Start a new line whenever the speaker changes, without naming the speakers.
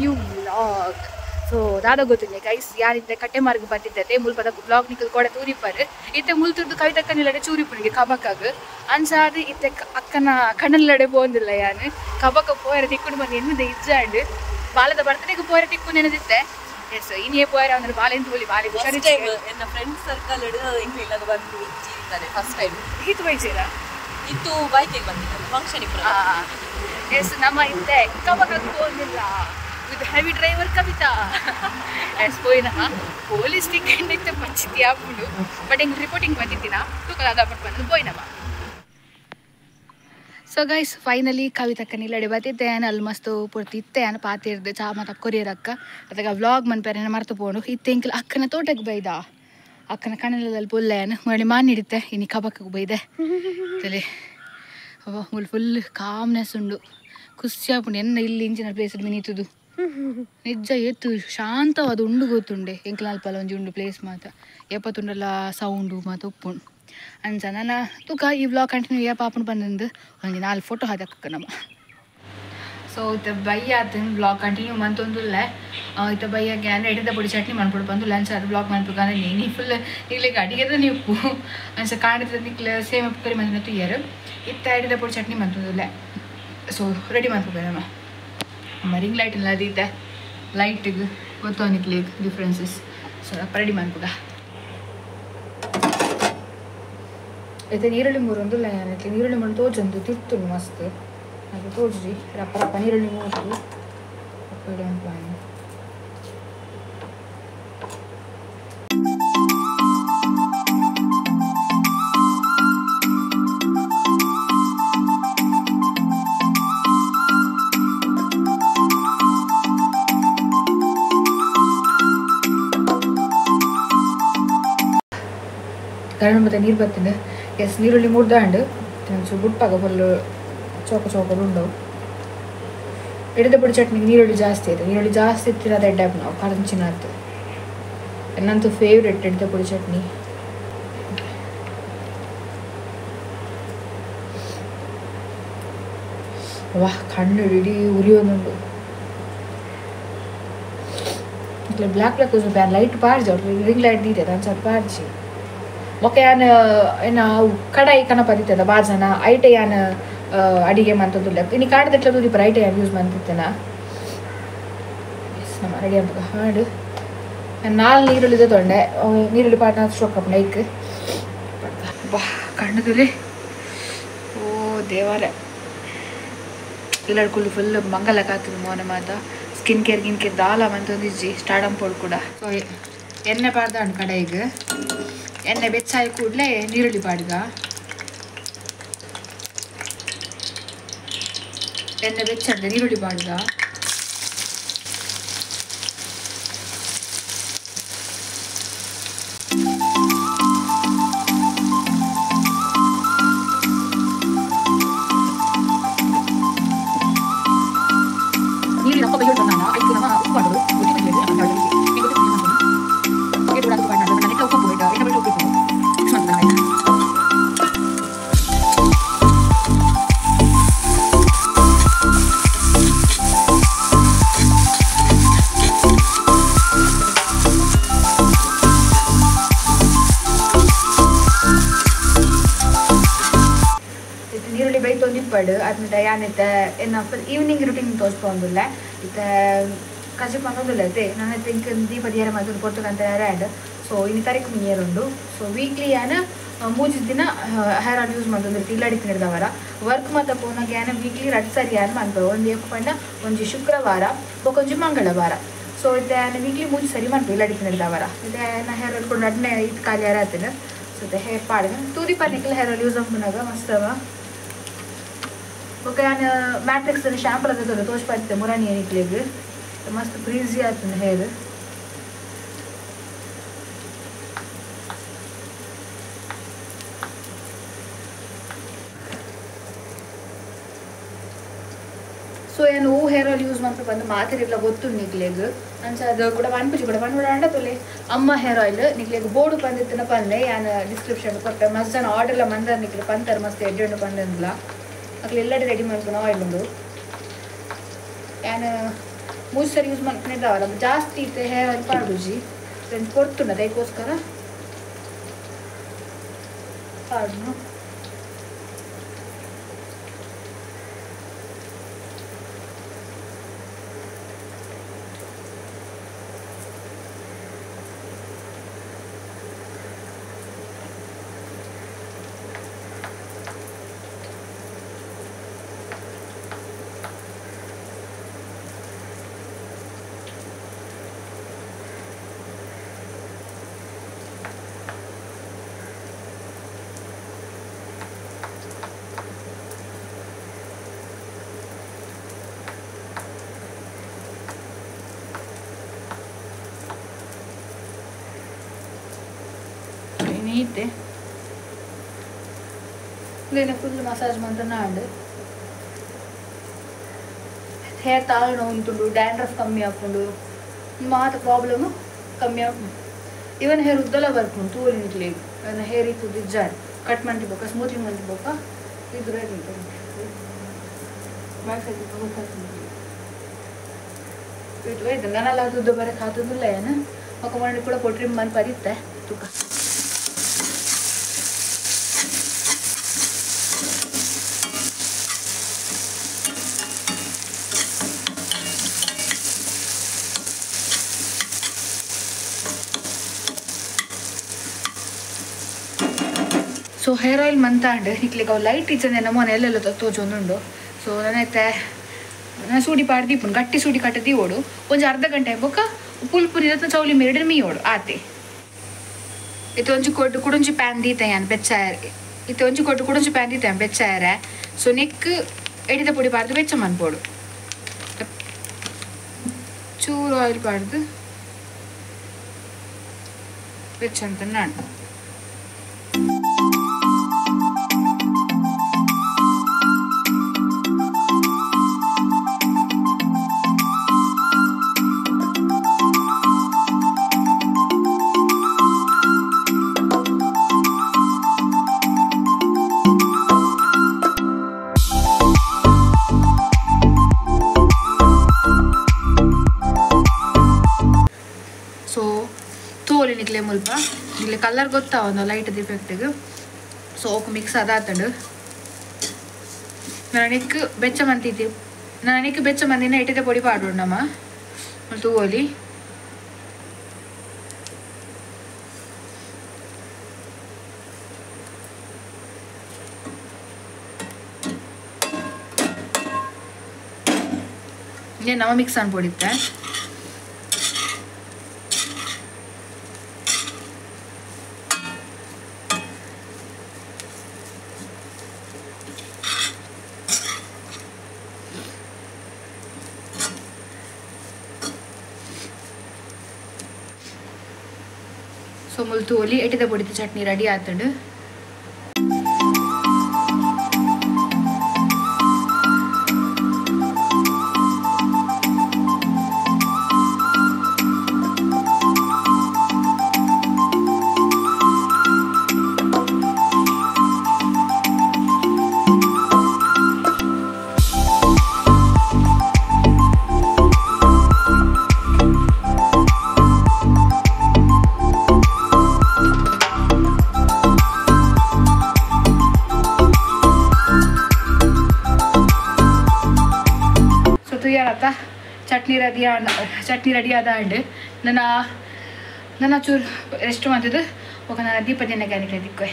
new vlog. So ದಾದ ಗೊತ್ತಿಲ್ಲ guys, ಯಾರಿದ್ದೆ ಕಟ್ಟೆ ಮಾರ್ಗ ಬಂದಿದ್ದೆ ಮುಲ್ಪದ ವ್ಲಾಗ್ ನಿಕಲ್ ಕೂಡ ತೂರಿಪಾರು ಇತ್ತೆ ಮುಲ್ತುರ್ದು ಕವಿತಕ್ಕನಿಲ್ಲಡೆ ಚೂರಿಪುನಿಗೆ ಕಬಕಾಗ ಅಂಚಾದ ಇತ್ತೆ ಅಕ್ಕನ ಕಣ್ಣಲ್ಲಡೆ ಪೋಂದಿಲ್ಲ ಯಾನು ಕಬಕ ಪೋಯರ ತಿಕ್ಕೊಂಡು ಬಂದು ಎನ್ನುದ ಇಜ್ಜಾಂಡ್ ಬಾಲದ ಬರ್ತಡೆಗೆ ಪೋಯರ ತಿಕ್ಕು ನೆನೆದಿತ್ತೆ. ಎಸ್ ಇನ್ನೇ ಪೋಯರ ಅಂದ್ರೆ ಬಾಲೆಂತ ಹೋಲಿ ಬಾಲೆ
ಎನ್ನ ಫ್ರೆಂಡ್ ಸರ್ಕಲ್ ಎಂಗ್ಲಿಲ್ಲದ ಬಂದು ಇಜ್ಜಿರ್ತಾರೆ ಫಸ್ಟ್ ಟೈಮ್
ಹಿತು ಬೈಸಿರ
ಇತ್ತು ಬೈಕಿಗೆ ಬಂದಿದ್ದಾರೆ ಫಂಕ್ಷನ್ ಇಬ್ಬರು.
ಎಸ್ ನಮ್ಮ ಇತ್ತೆ ಕಬಕಾಗ ಪೋಂದಿಲ್ಲ with heavy driver Kavitha. S ಪೋಯಿನ police ticket ಇತ್ತೆ ಪಂಚಿತಿ ಆಪುಂಡು ಬಟ್ ಎಂಗ್ ರಿಪೋರ್ಟಿಂಗ್ ಬಂದಿತ್ತಿನ ತೂಕಲಾದ ಬಂದು ಪೋಯಿನವ. ಸೊ ಗೈಸ್ ಫೈನಲಿ ಕವಿತಕ್ಕ ನಿಲ್ಲಡೆ ಬತ್ತಿದ್ದೆ ಅಲ್ಲಿ ಮಸ್ತ್ ಪೂರ್ತಿ ಇತ್ತೆ ಅನ್ನ ಪಾತಿರ್ದು ಚಾ ಮತ್ತು ಕೊರಿಯರ್ ಅಕ್ಕ ಅದಕ್ಕೆ ವ್ಲಾಗ್ ಮನ್ಪೇರೆ ಮರ್ತು ಪೋಣು ಇತ್ತೆ ಎಂಕಲ್ ಅಕ್ಕನ ತೋಟಕ್ಕೆ ಬೈದ ಅಕ್ಕನ ಕಣ್ಣಲ್ಲಿ ಪುಲ್ಲೆ ಮರಳಿ ಮಾನ್ ಹಿಡಿತೆ ಇನ್ನು ಕಬಕ್ಕಕ್ಕೆ ಬೈದೆ ತಲೆ ಮುಲ್ ಫುಲ್ ಕಾಮ್ನೆಸ್ ಉಂಡು ಖುಷಿ ಆಪುಂಡು ಎನ್ನ ಇಲ್ಲಿ ಇಂಚಿನ ಪ್ಲೇಸ್ ಮಿನಿತುದು ನಿಜ ಏತು ಶಾಂತವಾದ ಉಂಡು ಗೊತ್ತುಂಡೆ ಎಂಕಲ್ ಅಲ್ಪಲ ಒಂಜಿ ಉಂಡು ಪ್ಲೇಸ್ ಮಾತ ಎಪ್ಪತ್ತುಂಡಲ ಸೌಂಡು ಮಾತ ಉಪ್ಪುಂಡು ಅಂಚ ನನ್ನ ತೂಕ ಈ ವ್ಲಾಗ್ ಕಂಟಿನ್ಯೂ ಏ ಪಾಪುಂಡು ಬಂದಂದು ಒಂಜಿ ನಾಲ್ ಫೋಟೋ ಹಾಕಕ್ಕ ನಮ್ಮ. ಸೊ ಇತ್ತ ಬಯ್ಯ ಆತನ ವ್ಲಾಗ್ ಕಂಟಿನ್ಯೂ ಮಂತೊಂದುಲ್ಲೆ ಇತ್ತ ಬಯ್ಯಗೆ ಅಂದ್ರೆ ಎಡಿದ ಪೊಡಿ ಚಟ್ನಿ ಮನ್ಪುಡು ಬಂದು ಲಂಚ್ ಅದು ವ್ಲಾಗ್ ಮನ್ಪುಗಾನೆ ನೀ ಫುಲ್ ನಿಗ್ಲಿಕ್ಕೆ ಅಡಿಗೆದ ನೀವು ಅಂಚ ಕಾಣಿದ ನಿಕ್ಲ ಸೇಮ್ ಕರಿ ಮಂದಿನ ತುಯ್ಯರು ಇತ್ತ ಎಡಿದ ಪೊಡಿ ಚಟ್ನಿ ಮಂತೊಂದುಲ್ಲೆ. ಸೊ ರೆಡಿ ಮನ್ಪುಗ ನಮ್ಮ ನಮ್ಮ ರಿಂಗ್ ಲೈಟ್ ಎಲ್ಲ ಅದೀತೆ ಲೈಟಿಗೆ ಗೊತ್ತೋ ನಿಕ್ಲಿಗೆ ಡಿಫ್ರೆನ್ಸಸ್. ಸೊ ಅಪ್ಪ ರೆಡಿ ಮನ್ಪುಗ ಇತ್ತೆ ನೀರುಳ್ಳಿ ಮೂರು ಒಂದು ನೀರುಳ್ಳಿ ಮೂರು ತೋಜಂದು ತಿರ್ತುಂಡು ಮಸ್ತ್ ಅದು ತೋಜ್ರಿ ರಪ್ಪ ರಪ್ಪ ನೀರುಳ್ಳಿ ಮೂರು ಅಪ್ಪ. ಕರಣ ಮತ್ತೆ ನೀರು ಬರ್ತದೆ. ಎಸ್ ನೀರುಳ್ಳಿ ಮುರ್ದಾಂಡು ಒಂಚೂರು ಬುಟ್ಪಾಗ ಫುಲ್ ಚೌಕ ಚೌಕಲು ಉಂಡವು. ಎಡಿದ ಪೊಡಿ ಚಟ್ನಿಗೆ ನೀರುಳ್ಳಿ ಜಾಸ್ತಿ ಆಯ್ತು, ನೀರುಳ್ಳಿ ಜಾಸ್ತಿ ಇತ್ತಿರ ಎಡ್ಡೆ ನಾವು ಕರಂಚಿನ ಆಯ್ತು. ನನ್ನಂತೂ ಫೇವ್ರೆಟ್ ಎಡ್ದ ಪೊಡಿ ಚಟ್ನಿ. ವಾಹ್ ಕಣ್ಣು ಇಡೀ ಉರಿಯೋದುಂಡು. ಬ್ಲ್ಯಾಕ್ ಬ್ಲ್ಯಾಕ್ ಪ್ಯಾನ್ ಲೈಟ್ ಪಾರ್ಜಿ ರಿಂಗ್ ಲೈಟ್ ದೀತೆ ಅಂಚ ಪಾರ್ಜಿ ಬೊಕ್ಕ ಯಾನ್ ಏನ ಕಡಾಯಿ ಕನಪದಿತ್ತದ ಬಾಜನ ಐಟೆ ಯಾನ್ ಅಡಿಗೆ ಮಂತೊಂದುಲ್ಲ ಇನ್ನು ಕಾಡದಟ್ಲ ತೂದಿಪ್ಪ ಐಟೆ ಯಾನ್ ಯೂಸ್ ಮಂತಿತ್ತೇನ. ಎಸ್ ನಮ್ಮ ರೆಡಿ ಅನ್ಪುಗ ಹಾಡು ನಾಲ್ ನೀರುಳ್ಳಿದ ತೊಂಡೆ ನೀರುಳ್ಳಿ ಪಾಟ್ನ ಸ್ಟ್ರೋಕ್ ಅಪ್ ನೈಕ್ ಬಾ ಕಣ್ಣದಲ್ಲಿ ಓ ದೇವಾರೆ ಎಲ್ಲಡ್ಕುಲ್ಲು ಫುಲ್ ಮಂಗಲಕ್ಕಾಗ್ತದೆ ಮೋನೆ ಮಾತ ಸ್ಕಿನ್ ಕೇರ್ ಗಿನ್ ಕೇರ್ ದಾಲ ಮಂತೊಂದಿಜ್ಜಿ ಸ್ಟಾರ್ಟ್ ಅಂಪೋಡು ಕೂಡ. ಸೊ ಎಣ್ಣೆ ಪಾಡ್ದಾಂಡು ಕಡಾಯಿಗೆ ಎಣ್ಣೆ ಬೆಚ್ಚಾಯಿ ಕೂಡಲೇ ನೀರುಳ್ಳಿ ಪಾಡ್ಗ ಎಣ್ಣೆ ಬೆಚ್ಚಾಡ್ದೆ ನೀರುಳ್ಳಿ ಪಾಡ್ಗ ನೀರಿನ ನೀರುಳ್ಳಿ ಬೈತೊಂದು ಇಪ್ಪಡು ಅದನ್ನ ಯಾನಿತ್ತೆ ಎನ್ನ ಫುಲ್ ಈವ್ನಿಂಗ್ ರುಟೀನ್ ತೋಜ್ಪೊಂದುಲ್ಲೆ ಇತ್ತೆ ಕಜಿಪ್ ಮಂತೊಂದುಲ್ಲೆ ಅತ್ತೆ ನನ್ನ ತಿಂಕ್ ದೀಪ ದಿಯರ ಮಂತೊಂದು ಪೊರ್ತುಗಂತ ಆ್ಯಡ್. ಸೊ ಇನ್ನು ತಾರೀಕು ಮಿನಿಯರ್ ಉಂಡು. ಸೊ ವೀಕ್ಲಿ ಯಾನ್ ಮೂಜಿ ದಿನ ಹೇರ್ ಆಯಿಲ್ ಯೂಸ್ ಮಂತೊಂದಿರ್ತಿ ಇಲ್ಲಡಿ ತಿನ್ನದವರ ವರ್ಕ್ ಮಾತ ಪೋನಾಗ ಯಾನ್ ವೀಕ್ಲಿ ರಡ್ ಸರಿ ಯಾನ್ ಮನ್ಪೆ ಒಂದು ಏಪ ಪಂಡ ಒಂಜಿ ಶುಕ್ರವಾರ ಬೊಕೊಂಜಿ ಮಂಗಳವಾರ. ಸೊ ಇತ್ತೆ ಯಾನ್ ವೀಕ್ಲಿ ಮೂಜಿ ಸರಿ ಮನ್ಪೆ ಇಲ್ಲಡಿ ತಿನ್ನದವರ ಇತ್ತೆ ಹೇರ್ ಆಯಿಲ್ ಕೊಂಡು ಅಡ್ನೆ ಇದು ಖಾಲಿ ಯಾರ ಆತನ. ಸೊ ಇತ್ತೆ ಹೇರ್ ಪಾಡಿನ ತೂದಿ ಪನ್ನಿಕಲ್ ಹೇರ್ ಆಯಿಲ್ ಯೂಸ್ ಮನ್ಪುನಾಗ ಮಸ್ತ್ ಅವ. ಬೊಕ್ಕ ಯಾನ್ ಮ್ಯಾಟ್ರಿಕ್ಸ್ ಶಾಂಪಲ್ ಅದ ತೋಜ್ಪಾತಿತ್ತೆ ಮುರಾಣಿ ನಿಕ್ಲೆಗ್ ಮಸ್ತ್ ಫ್ರೀಜಿ ಆತನ ಹೇರ್. ಸೊ ಏನು ಹೂ ಹೇರ್ ಆಯಿಲ್ ಯೂಸ್ ಮನ್ಪು ಬಂದು ಮಾತಿರಿಲ್ಲ ಗೊತ್ತು ನಿಕ್ಲೆಗ್ ಅಂಚ ಅದು ಕೂಡ ಪನ್ಪುಜಿ ಕೂಡ ಪನ್ಪುಡ ಅಂಡ ತೊಲೆ ಅಮ್ಮ ಹೇರ್ ಆಯಿಲ್ ನಿಕ್ಲೆಗ್ ಬೋರ್ಡು ಪಂದಿತ್ತಿನ ಪನ್ಲೆ ಯಾನ್ ಡಿಸ್ಕ್ರಿಪ್ಷನ್ ಕೊರ್ಪೆ ಮಸ್ತ್ ಜನ ಆರ್ಡರ್ಲ ಮಂದರ್ ನಿಕ್ಲೆ ಪಂತರ್ ಮಸ್ತ್ ಎಡ್ಡೆ ಪಂದಂದ್ಲ ಅಕ್ಲೆ ಎಲ್ಲಡೆ ರೆಡಿ ಮನ್ಪುನ ಆಯಿಲ್ ಉಂಡು. ಯಾನ್ ಮೂರು ಸರಿ ಯೂಸ್ ಮಾಡ್ಕೊಂಡಿದ್ದಾವಲ್ಲ ಜಾಸ್ತಿ ಇತ್ತೆ ಹೇರ್ ಆಯಿಲ್ ಪಾಡುಜಿ ಕೊಡ್ತುಂಡ ಅದಕ್ಕೋಸ್ಕರ ಪಾಡುನು. ನೀತೆ ಫುಲ್ ಮಸಾಜ್ ಮಂತನಾಂಡ್ ಹೇರ್ ತಾಳು ಉಂಟುಂಡು, ಡ್ಯಾಂಡ್ರಫ್ ಕಮ್ಮಿ ಹಾಕೊಂಡು ಮಾತ ಪ್ರಾಬ್ಲಮ್ ಕಮ್ಮಿ ಆಪುಂಡು. ಇವನ್ ಹೇರ್ ಉದ್ದಲ ಬರ್ಪುಂಡು ತೂಲಿ ನಿಕ್ಲೆ ಇವನ್ ಹೇರ್ ಇತ್ತು ಇಜ್ಜಾಡ್ ಕಟ್ ಮಂತಿ ಬೊಕ್ಕ ಸ್ಮೂತಿಂಗ್ ಮಂತಿ ಬೊಕ್ಕ ಇದು ರೆಡಿ ಇದು ನನ್ನಲ್ಲ ಅದು ಉದ್ದ ಬರಕ್ಕೆ ಹಾತದಿಲ್ಲ ಏನು ఒక ಮಾಡಿ ಕೂಡ ಕೊಟ್ರಿ ಮನ್ ಪರಿತ್ತೆ ತುಕ. ಸೊ ಹೇರ್ ಆಯಿಲ್ ಮಂತಾಂಡ್ ನಿಕ್ಲಿಗೆ ಅವು ಲೈಟ್ ಇಜ್ಜಂದೆ ನಮ್ಮನೆ ಎಲ್ಲೆಲ್ಲ ತೋಜೊಂದುಂಡು. ಸೊ ನನೈತೆ ನಾನು ಸೂಡಿ ಪಾಡ್ದೀಪುಂಡು ಗಟ್ಟಿ ಸೂಡಿ ಕಟ್ಟದಿ ಓಡು ಒಂಜಿ ಅರ್ಧ ಗಂಟೆ ಬೊಕ್ಕ ಪುಲ್ಪುನಿ ಚೌಲಿ ಮೇರಡು ಮೀ ಓಡು ಆತೆ. ಇತ್ತು ಒಂಜಿ ಕೊಟ್ಟು ಕುಡೊಂಜಿ ಪ್ಯಾನ್ ದೀತೆ ಯಾನ್ ಬೆಚ್ಚಾಯರೆ, ಇತ್ತು ಒಂಜಿ ಕೊಟ್ಟು ಕುಡೊಂಜಿ ಪ್ಯಾನ್ ದೀತೆ ಬೆಚ್ಚಾಯರೆ. ಸೊ ನೆಕ್ ಎಡಿದ ಪೊಡಿ ಪಾಡ್ದು ಬೆಚ್ಚ ಮನ್ಪೋಡು, ಚೂರು ಆಯಿಲ್ ಪಾಡ್ದು ಬೆಚ್ಚ ಅಂತ ನಾನು. ತೋಲಿ ನಿಕ್ಲೆ ಮುಲ್ಪ ನಿಕ್ಲೆ ಕಲರ್ ಗೊತ್ತಾವೊಂದು ಲೈಟ್ ಎಫೆಕ್ಟಿಗೆ. ಸೊ ಓಕ್ ಮಿಕ್ಸ್ ಅದಾತಂಡು ನನಗೆ ಬೆಚ್ಚ ಮಂತಿದ್ದಿ ನನಗೆ ಬೆಚ್ಚ ಮಂದಿನ ಇಟ್ಟಿದ್ದ ಪೊಡಿ ಪಾಡೋಣ ನಮ್ಮ ತೂವಲಿ. ನಮ್ಮ ಮಿಕ್ಸ್ ಅನ್ಪೊಡಿತ್ತೆ. ಸೊ ಮುಲ್ತೂಲಿ ಎಟಿದ ಪೊಡಿತ ಚಟ್ನಿ ರೆಡಿ ಆತಂಡು. ಚಟ್ನಿ ರೆಡಿ ಚಟ್ನಿ ರೆಡಿ ಆದ ಅಂಡ್ ನನ್ನ ನನ್ನ ಚೂರು ರೆಸ್ಟ್ ಮಾಡ್ತಿದ್ದು. ఒక ನನ್ನ ದೀಪ ದಿನಕ್ಕೆ ದಿಕ್ಕು.